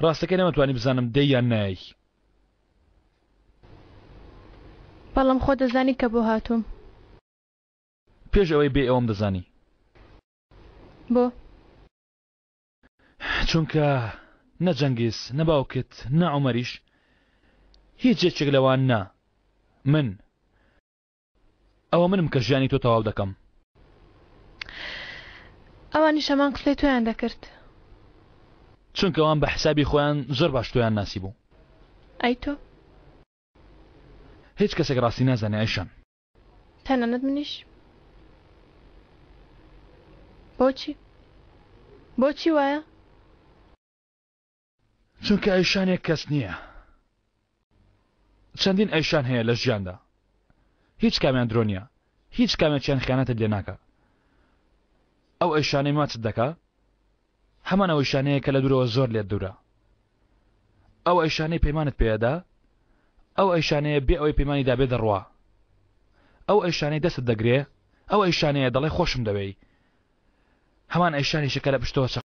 ڕاستەکەی نەمەتوانی بزانم دێی یان نایەی. بەڵام خۆ دەزانی کە بۆ هاتووم. پێش ئەوەی بێی ئەوەم دەزانی. بۆ؟ چونکە نە جەنگیز، نە باوکت، نە عومەریش، هیچ یەکێک لەوان نا من. ئەوە منم کە ژیانی تۆ تەواو دەکەم. ئەوانیش هەمان قسەی تۆیان دەکرد. چونکە ئەوان بە حسابی خۆیان زۆر باش تۆیان ناسیبوو. ئەی تۆ؟ هیچ کەسێک ڕاستی نازانێ ئایشان. تەنانەت منیش. بۆچی؟ بۆچی وایە؟ چونکە ئەیشان یەک کەس نییە. چەندین ئەیشان هەیە لە ژیاندا. هیچ کامیان درۆ نییە. هیچ کامێکیان خیانەتت لێ ناکا. ئەو ئەیشانەی ماچت دەکا هەمان ئەو ئەیشانەیە کە لە دوورەوە زۆر لێت دوورە. ئەو ئەیشانەی پەیمانت پێ ئەدا ئەو ئەیشانەیە بێ ئەوەی پەیمانی دابێ دەڕوا. ئەو ئەیشانەی دەستت دەگرێ ئەو ئەیشانەیە دەڵێ خۆشم دەوێی. هەمان ئەیشانیشە کە لە پشتەوە چەق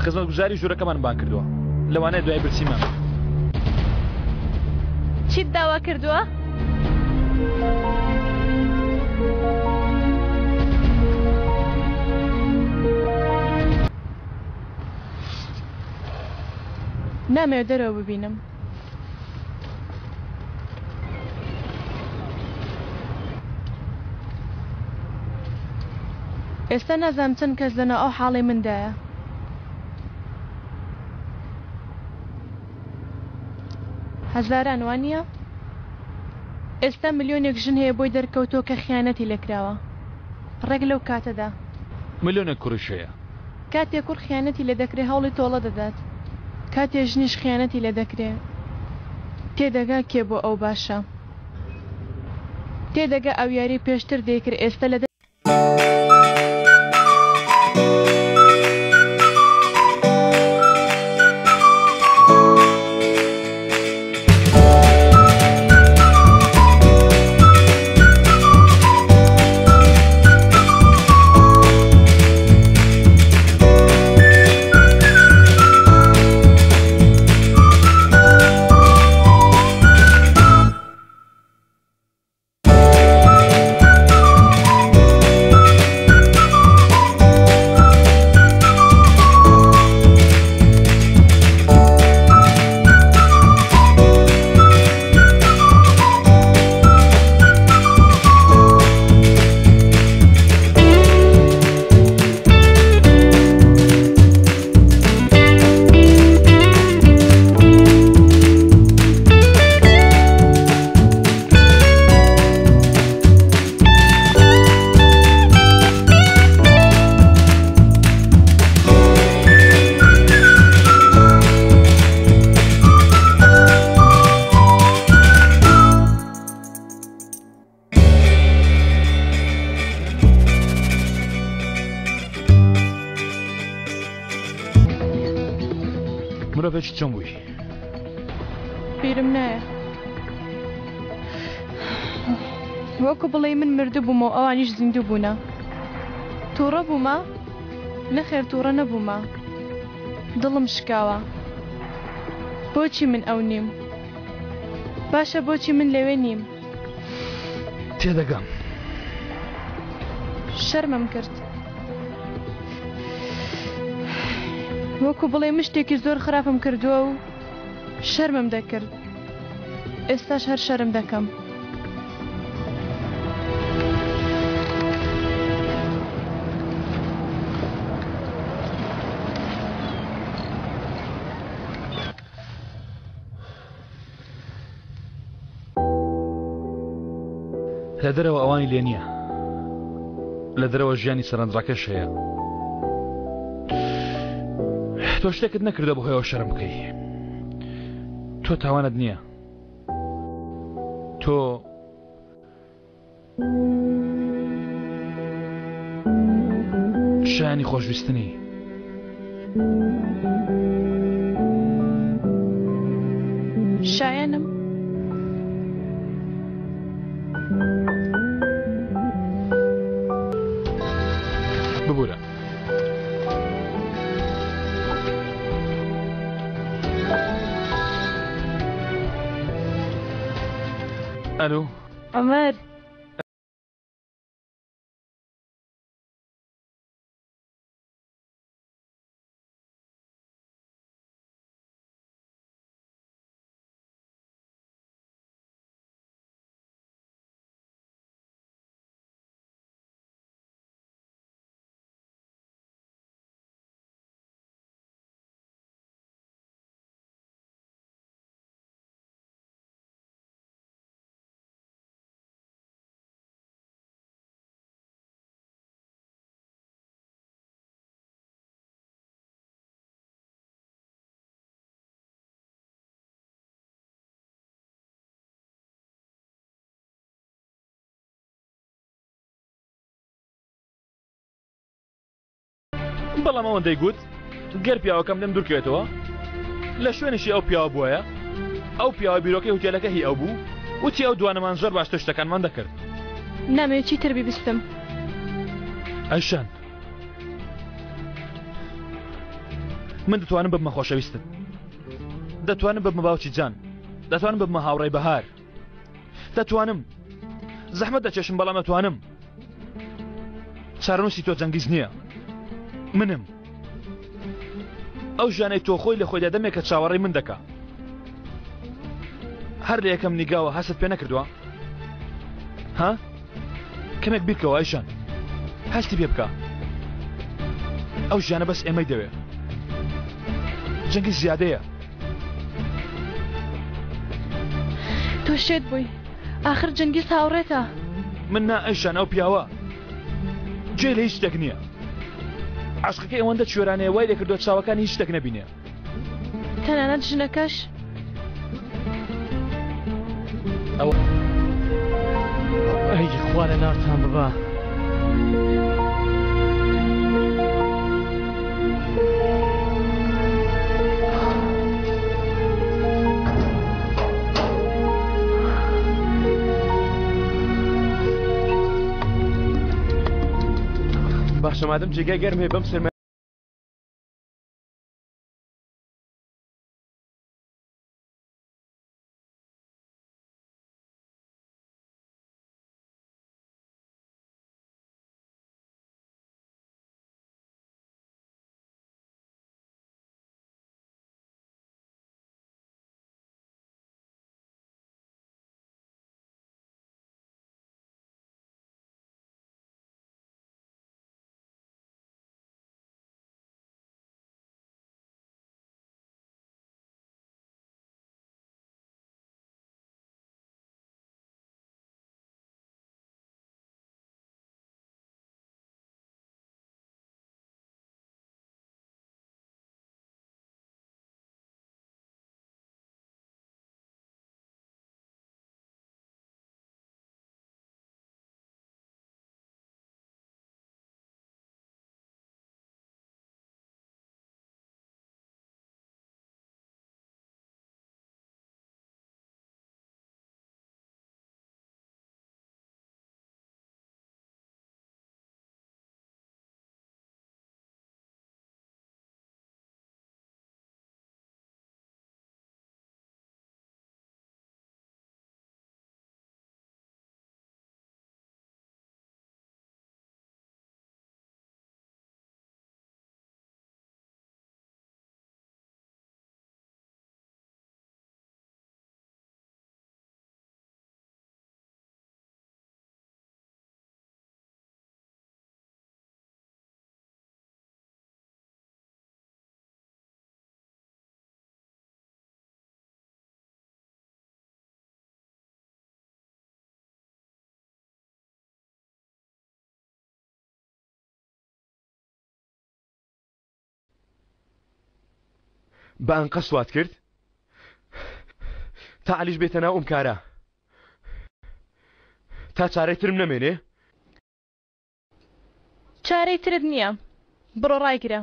خزمەتگوزاری ژوورەکەمان بانگ کردووە لەوانەیە دوای برسیمان بێت. چیت داوا کردووە؟ نامەوێت دەرەوە ببینم. ئێستا نازانم چەند کەس لەناو ئەو حاڵەی مندایە. هەزاران وانییە؟ ئێستا ملیۆنێک ژن هەیە بۆی دەرکەوتووە کە خیانەتی لێکراوە. ڕێک لەو کاتەدا. ملیۆنێک کوڕیش هەیە. کاتێ کوڕ خیانەتی لێ دەکرێ هەوڵی تۆڵە دەدات، کاتێ ژنیش خیانەتی لێ دەکرێ تێدەگا کێ بۆ ئەو باشە. تێدەگا ئەو یاریەی پێشتر دەیکرد ئێستە لە. مرۆڤێکی چۆن بووی؟ بیرم نایە. وەکو بڵێی من مردبووم و ئەوانیش زیندوو بوونە. تووڕە بوومە؟ نەخێر تووڕە نەبوومە. دڵم شکاوە. بۆچی من ئەو نیم؟ باشە بۆچی من لەوێ نیم؟ تێدەگەم. شەرمم کرد. وەکو بڵێ مشتێکی زۆر خراپم کردووە و شەرمم دەکرد. ئێستاش هەر شەرم دەکەم. لە دەرەوە ئەوانی لێ نییە لە دەرەوە ژیانی سەرنجڕاکەش هەیە تۆ شتێکت نەکردە بۆ هەیەوە شەرم بکەی تۆ تاوانت نییە تۆ شایانی خۆشویستنی. شایەنم؟ ببورە. ئەلو. عومەر. بەڵام ئەوەن دەیگوت گەر پیاوەکەم لێم دوورکەوێتەوە لە شوێنیشی ئەو پیاوە بووایە ئەو پیاوە بیرۆکەی هوتێلەکە هی ئەو بوو وتی ئەو دوانەمان زۆر باشتر شتەکانمان دەکرد. نامەوێ چیتر بیبیستم. ئەیشان من دەتوانم ببمە خۆشەویستت دەتوانم ببمە باوکی جان دەتوانم ببمە هاوڕێی بەهار دەتوانم زەحمەت دەچێشم بەڵام دەتوانم چارەنووسی تۆ جەنگیز نییە منم ئەو ژیانەی تۆ خۆی لە خۆیدا دەمێکە چاوەڕێی من دەکا هەر لە یەکەم نیگاوە هەست پێ نەکردووە ها کەمێک بیرکەوە ئایشان هەستی پێ بکە ئەو ژیانە بەس ئێمەی دەوێ جەنگی زیادەیە تۆ شێت بووی ئاخر جەنگیز هاوڕێتە. من نا ئەیشان ئەو پیاوە گوێی لە هیچ شتێک نییە عەشقەکەی ئەوەندە کوێرانەیە وای لێکردووە چاوەکانی هیچ شتێک نەبینێ. تەنانەت ژنەکەش. ئەوە. ئەی خوا لە ناوتان ببا. باشە مادەم جێگای گەرم هەیە بەم سەرما بە ئەنقەست وات کرد تا عەلیش بێتە ناو ئەم کارە تا چارەی ترم نەمێنێ. چارەی ترت نییە بڕۆ ڕایگرە.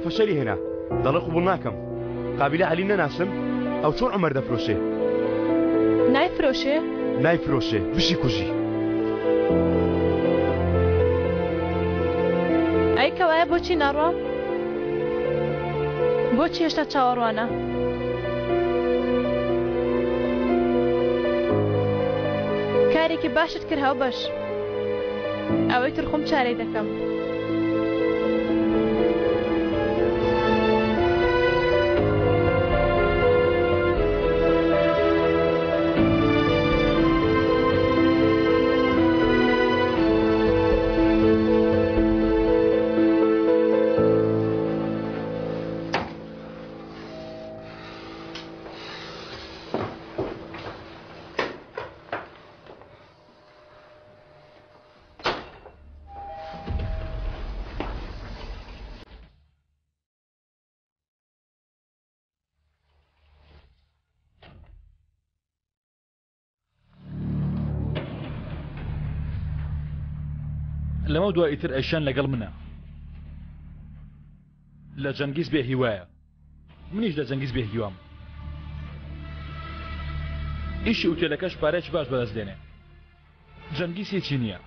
فەشەلی هێنا دەڵێ قبوڵ ناکەم قابیلە عەلی نەناسم ئەو چۆن عومەر دەفرۆشێ؟ نایفرۆشێ؟ نایفرۆشێ بشی کوژی. ئەی کەوایە بۆچی ناڕوا؟ بۆچی هێشتا چاوەڕوانە؟ کارێکی باشت کرد هاوبەش. ئەوەی تر خۆم چارەی دەکەم. لەمە دوا ئیتر ئەیشان لەگەڵ منە لە جەنگیز بێ هیوایە منیش لە جەنگیز بێ هیوام ئیشی ئوتێلەکەش پارێکی باش بەدەست دێنێ جەنگیز هیچی نییە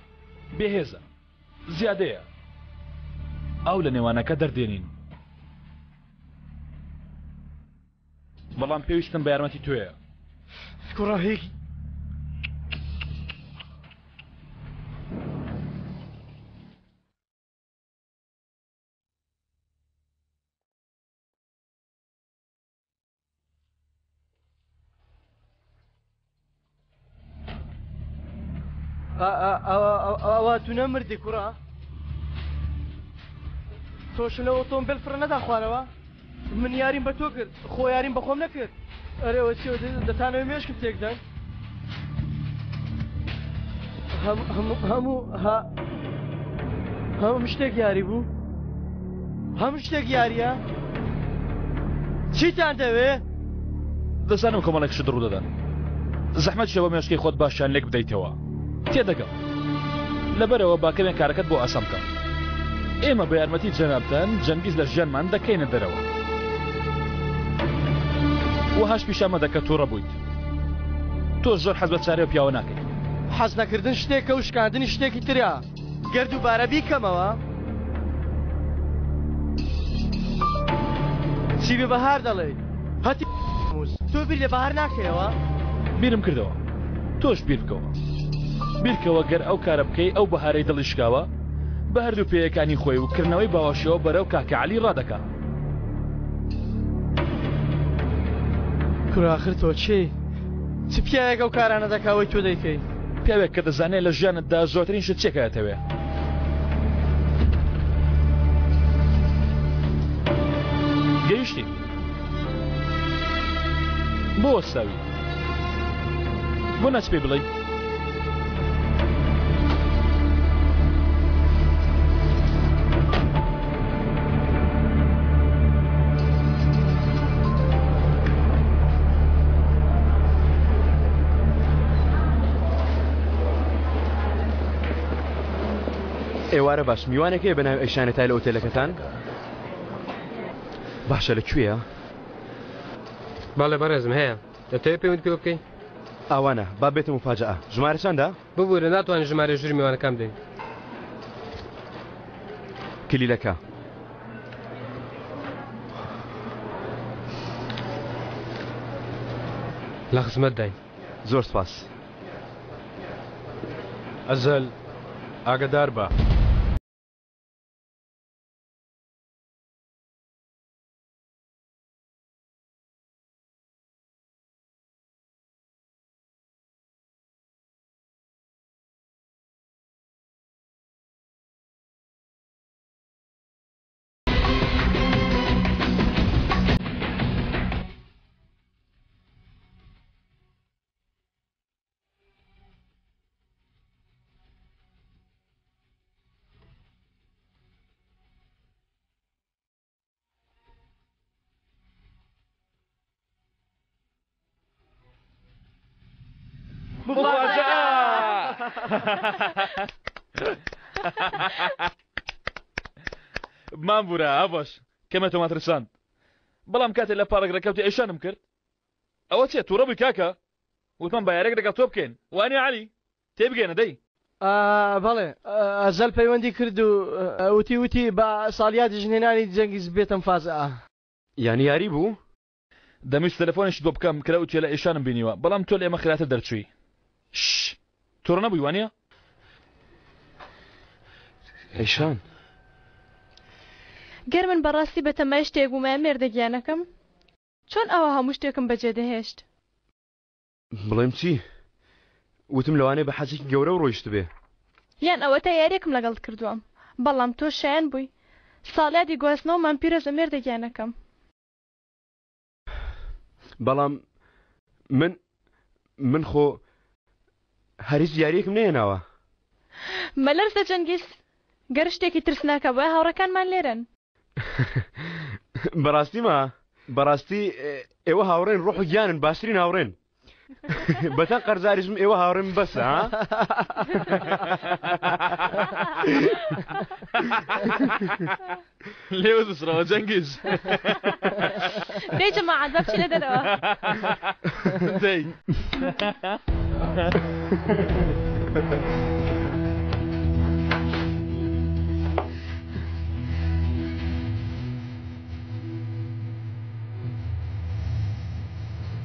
بێهێزە زیادەیە ئاو لە نێوانەکە دەردێنین بەڵام پێویستم بە یارمەتی تۆیە. کوڕە هیچ ئەوە تو نەمردی کوڕە تۆش لە ئۆتۆمبیل فڕ نەدا خوارەوە من یاریم بە تۆ کرد خۆ یاریم بە خۆم نەکرد ئەرێەوە چی دەتانەوەی مێشکم تێکدەن هەموو هەموو شتێک یاری بوو هەموو شتێک یاریە چیتان دەوێ؟ دەزانم کۆمەڵێک شت ڕوودەدەن زەحمەت شەوە مێشکی خۆت باشیان لێک بدەیتەوە تێدەگەم لەبەرەوە با کەمێک کارەکەت بۆ ئاسان بکەم ئێمە بە یارمەتی جەنابتان جەنگیز لە ژیانمان دەکەینە دەرەوە وەهاش پیشان مەدە کە تووڕە بوویت تۆ زۆر حەز بە چارەی ئەو پیاوە ناکەیت. حەز نەکردن شتێکە و شکاندنی شتێکی ترە گەر دووبارە بیکەمەوە. چی بە بەهار دەڵێی هەتی موز تۆ بیر لە بەهار ناکەیەوە؟ بیرم کردەوە تۆش بیر بکەوە بیرکەوە گەر ئەو کارە بکەی ئەو بەهارەی دڵی شکاوە بە هەردوو پێیەکانی خۆی و کردنەوەی باوەشیەوە بەرەو کاکە عەلی ڕادەکا. کورە ئاخر تۆ کێی؟ چ پیاوێک ئەو کارانە دەکا وەی تۆ دەیکەی؟ پیاوێک کە دەزانێ لە ژیانتدا زۆرترین شت چیە کە ئەتەوێ. گەیشتی. بۆ وەستاوی؟ بۆ ناچی پێی بڵێی؟ ئێوارە باش میوانێک هەیە بە ناوی ئەیشانە تای لە ئۆتێلەکەتان؟ باشە لە کوێیە؟ بەڵێ بەڕێزم هەیە. دەتەوێت پەیوەندی پێوە بکەی؟ ئاوانە با بێتە مفاجەئە. ژمارە چەندە؟ ببورە ناتوانین ژمارەی ژووری میوانەکان بدەین. کلیلەکە. لە خزمەتداین. زۆر سپاس. ئەزەل ئاگەدار بە. بمان بورە ئەڤەش کەمێ تۆمان ترساند بەڵام کاتێ لە پارک ڕێکەوتی ئەیشانم کرد ئەوە چیە توڕە بووی کاکە وتمان با یاریەک لەگەڵ تۆ بکەین وانیە عەلی تێبگەینە دەی. بەڵێ ئەزەل پەیوەندی کرد و وتی وتی با ساڵیادی ژنهێنانی جەنگیز بێتە مفازەئە. یانی یاری بوو؟ دەمویست تەلەفۆنیشت بۆ بکەم کە لە ئوتێلە ئیشانم بینیوە بەڵام تۆ لە ئێمە خێراتر دەرچووی. شش توڕە نەبووی وانیە؟ ئیشان. گەر من بەڕاستی بەتەمای شتێک بوومایە مێردە گیانەکەم چۆن ئاوا هەموو شتێکم بەجێ دەهێشت؟ بڵێم چی؟ وتم لەوانەیە بە حەزێکی گەورەوە ڕۆیشتبێ. یان ئەوەتا یاریەکم لەگەڵت کردووە بەڵام تۆ شایەن بووی. ساڵیادی گواستنەوەمان پیرۆزە مێردە گیانەکەم. بەڵام من من خۆ هەر هیچ دیاریەکم نەهێناوە. مەلەرزە جەنگیز گەر شتێکی ترسناکە بوایە هاوڕێکانمان لێرەن. بەڕاستی ما بەڕاستی ئێوە هاوڕێن ڕۆح و گیانن باشترین هاوڕێن بەتەن قەرزاریشم ئێوە هاوڕێم بەسە ها؟ لێوە بسڕەوە جەنگیز. دەی جەماعەت با بچینە دەرەوە. دەی.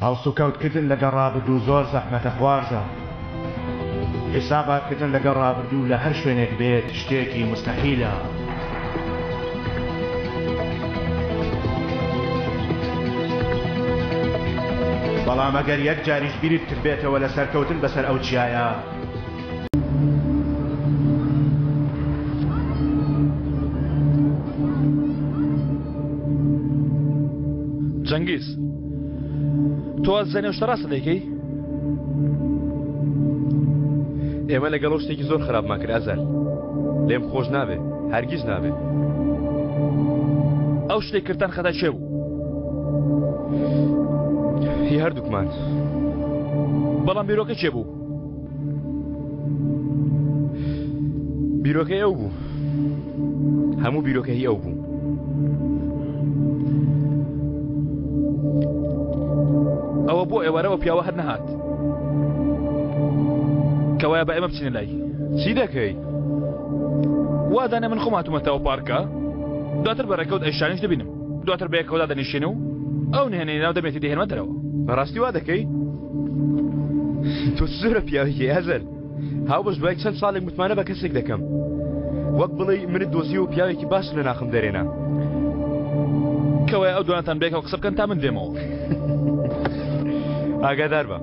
هەڵسوکەوت کردن لەگەڵ ڕابردوو زۆر زەحمەتە خوارزا. حیسابات کردن لەگەڵ ڕابردوو لە هەر شوێنێک بێت شتێکی موستەحیلە. بەڵام ئەگەر یەک جاریش بیرت کردبێتەوە لە سەرکەوتن بەسەر ئەو چیایە، جەنگیز تۆ ئەزانی ئەو شتە ڕاستە دەیکەی؟ ئێمە لەگەڵ ئەو شتێکی زۆر خراپمان کرد ئەزەل لێم خۆش نابێ هەرگیز نابێ. ئەو شتێک کردتان خەتای کێ بوو؟ هی هەردووکمان. بەڵام بیرۆکە کێ بوو؟ بیرۆکەی ئەو بوو هەموو بیرۆکە هی ئەو بوو. ئەوە بۆ ئێوارەوە پیاوە هەر نەهات کەوایە بە ئێمە بچینە لای چی دەکەی؟ وا دانێ من خۆم هاتوومەتەوە پارکە دواتر بە ڕێکەوت ئەیشانیش دەبینم دواتر بەیەکەوە دادەنیشین و ئەو نهێنەی ناو دەمێتی دەهێنمە دەرەوە. بەڕاستی وا دەکەی؟ تۆ چ جۆرە پیاوێکی ئەزەل؟ هاوبەش دوای چەند ساڵێک متمانە بە کەسێک دەکەم وەک بڵێی منت دۆزیەوە و پیاوێکی باش لە ناخم دەرێنا. کەوایە ئەو دوانەتان بەیەکەوە قسە بکەن تا من دێمەوە. ئاگادار بە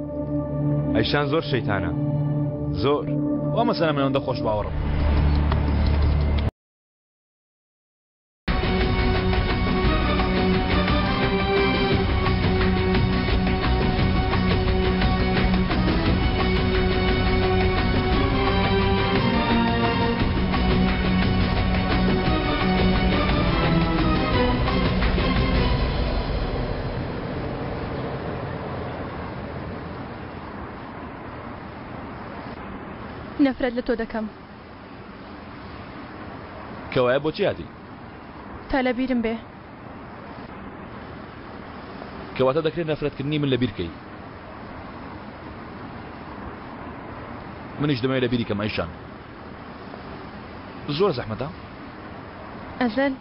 ئەیشان زۆر شەیتانە زۆر. وا مەزانە من ئەوەندە خۆش باوەڕم. نەفرەت لە تۆ دەکەم. کەوایە بۆچی هاتی؟ تا لە بیرم بێ. کەواتە دەکرێت نەفرەتکردنی من لەبیر کەی. منیش دەمەوێت لەبیری کەم ئەیشان. زۆر زەحمەتە؟ ئەزەل،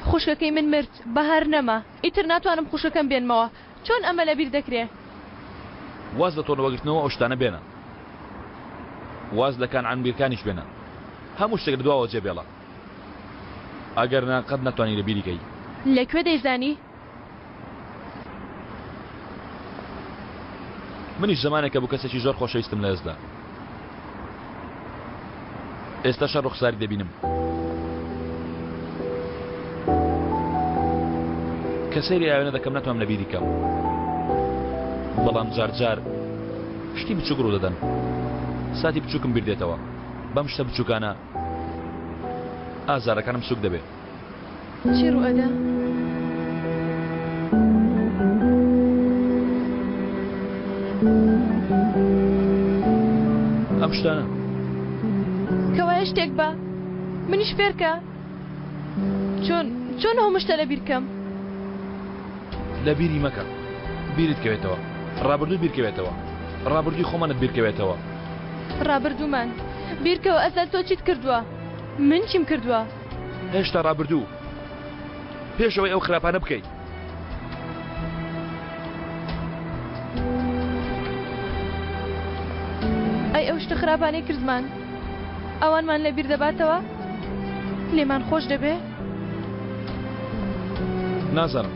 خوشکەکەی من مرد، بەهار نەما، ئیتر ناتوانم خوشکەکەم بێنمەوە، چۆن ئەمە لەبیر دەکرێ؟ واز لە تۆڵەوەگرتنەوە ئەو شتانە بێنە. واز لە کانعان بیرکانیش بێنە. هەموو شتێک لە دواوە جێ بێڵە. ئەگەر نا قەت ناتوانی لەبیری کەی. لە کوێ دەیزانی؟ منیش زەمانێک هەبوو کەسێکی زۆر خۆشەویستم لەدەست دا. ئێستاش هەر ڕوخساری دەبینم. کە سەیری ئاوێنە دەکەم ناتوانم لەبیری کەم. بەڵام جار جار شتی بچووک ڕوو دەدەن. ساتی بچووکم بیر دێتەوە. بەم شتە بچووکانە ئازارەکانم سووک دەبێ. چی ڕوو ئەدا؟ ئەم شتانە. کەوایە شتێک بە منیش فێرکە. چۆن چۆن هەموو شتە لەبیر کەم؟ لەبیری مەکە. بیرت کەوێتەوە. ڕابردووت بیر کەوێتەوە. ڕابردووی خۆمانت بیر کەوێتەوە. ڕابردوومان. بیرکەوە ئەزەل تۆ چیت کردووە؟ من چیم کردووە؟ هێشتا ڕابردوو. پێش ئەوەی ئەو خراپانە بکەیت. ئەی ئەو شتە خراپانەی کردمان ئەوانمان لەبیر دەباتەوە؟ لێمان خۆش دەبێ؟ نازانم.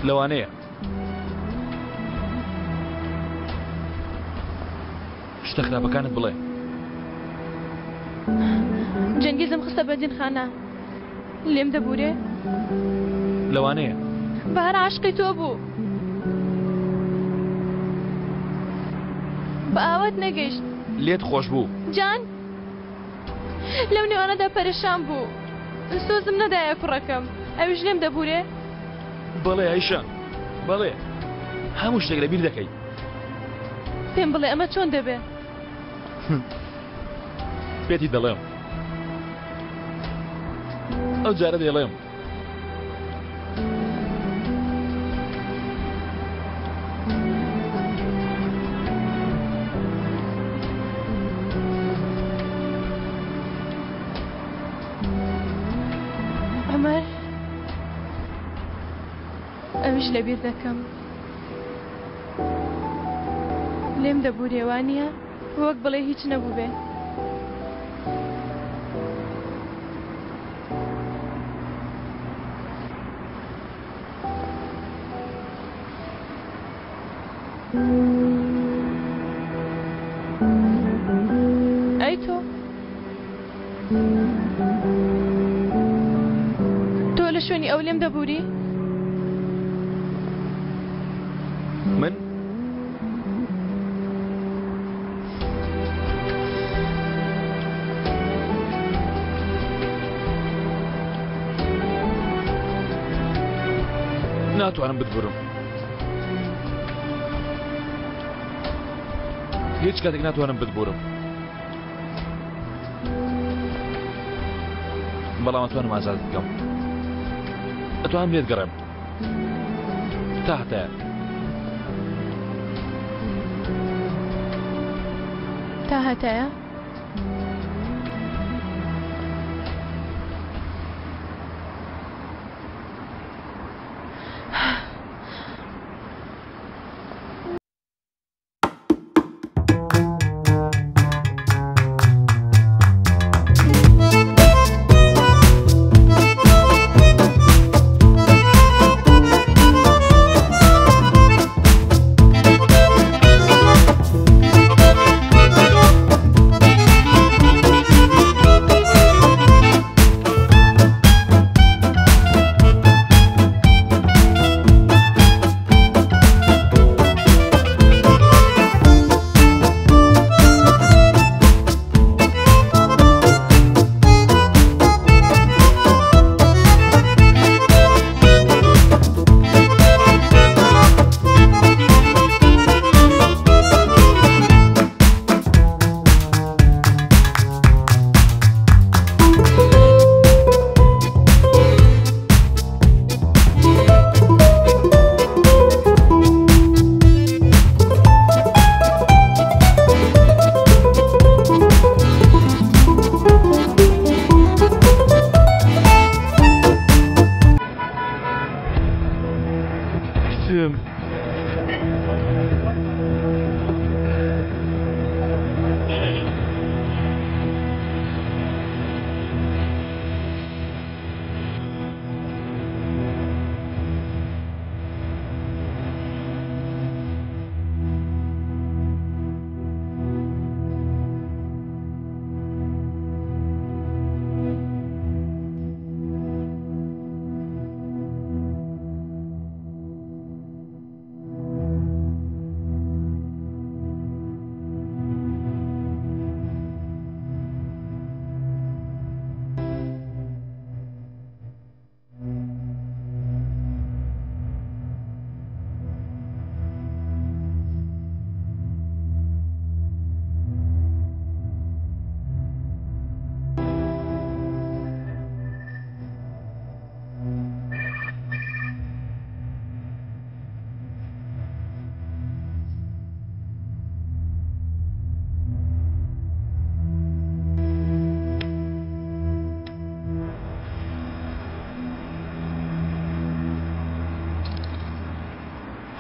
لەوانەیە. شتە خراپەکانت بڵێ. جەنگیزم خستە بەندینخانە. لێم دەبورێ؟ لەوانەیە. بەهار عاشقی تۆ بوو. بە ئاوات نەگەیشت. لێت خۆش بوو. جان لەو نێوانەدا پەرێشان بوو. سۆزم نەدایە کوڕەکەم. ئەویش لێم دەبورێ؟ بەڵێ ئایشە، بەڵێ. هەموو شتێک لەبیر دەکەی. پێم بڵێ ئەمە چۆن دەبێ؟ پێتی دەڵێم. ئەو جارە دەیڵێم. عومەر ئەویش لەبیر دەکەم. لێم دەبورێ وانیە؟ وەک بڵێ هیچ نەبووبێ. ئەی تۆ؟ تۆ لە شوێنی ئەو لێم دەبووری؟ من؟ ناتوانم بتبورم. هیچ کاتێک ناتوانم بتبورم. بەڵام ئەتوانم ئازاد بکەم. ئەتوانم لێت گەڕێم. تا هەتایە. تا هەتایە؟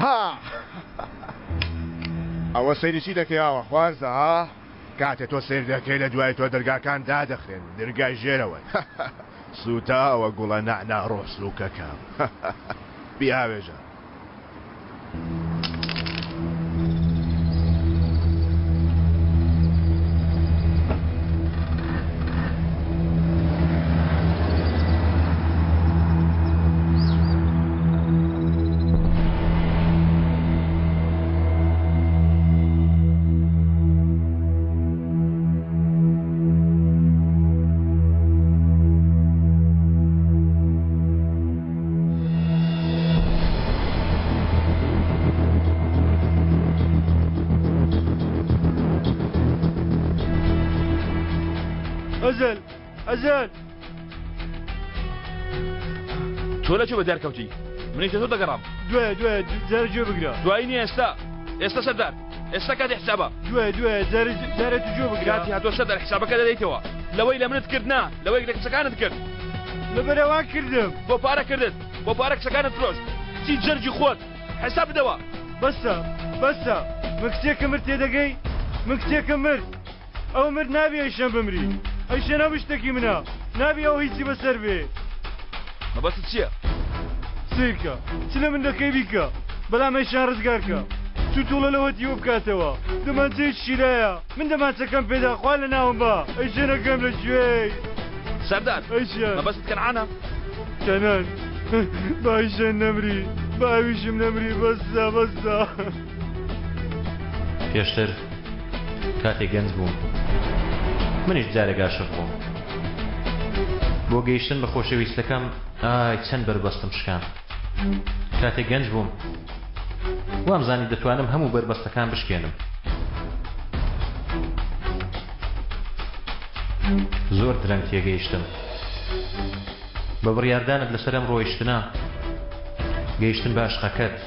ها ئەوە سەیری چی دەکەی ئاوا خوارزە ها کاتێ تۆ سەیر دەکەی لە دوای تۆ دەرگاکان دادەخرێن درگای ژێرەوەن سووتاوە گوڵە نەعنا ڕۆح سووکەکەم بیاوێژە. ئەزەل ئەزەل تۆ لە کوێ بە دیار کەوتی منیش لە تۆ دەگەڕام دوای دوای جارە گوێ بگرە دوایی نییە ئێستا ئێستا سەردار ئێستا کاتی حسابە دوای دوای جارە جارە تو گوێ بگرە کاتی هاتووە سەردار حسابەکە دەدەیتەوە لەوەی لە منت کرد نا لەوەی لە کچەکانت کرد لەبەر ئەوان کردم بۆ پارە کردت بۆ پارە کچەکانت فرۆشت چی جەرگی خۆت حساب بدەوە بەسە بەسە من کچێکم مرد تێدەگەی من کچێکم مرد ئەو مرد نابی ئەیشەن بمری ئەیشەن هەموو شتێکی منە نابی ئەو هیچی بەسەر بێ. مەبەستت چییە؟ سەیرکە چ لە من دەکەی بیکە بەلام ئەیشان ڕزگارکە چوو توڵە لەوە دیوە بکاتەوە دەمانچەی شیلایە من دەمانچەکەم پێدا خوا لە ناوم با ئەیشەنەکەم لە کوێی سەردار ئەیشان مەبەستت کەنعانە؟ کەنان با ئەیشان نەمری با ئەویشم نەمری بەسە بەسە. پێشتر کاتێک گەنج بووم منیش جارێک ئاشق بووم بۆ گەیشتن بە خۆشەویستەکەم ئای چەند بەربەستم شکاند کاتێک گەنج بووم وامزانی دەتوانم هەموو بەربەستەکان بشکێنم زۆر درەنگ تێگەیشتم بە بڕیاردانت لەسەر ئەم ڕۆیشتنە گەیشتن بە ئەشقەکەت.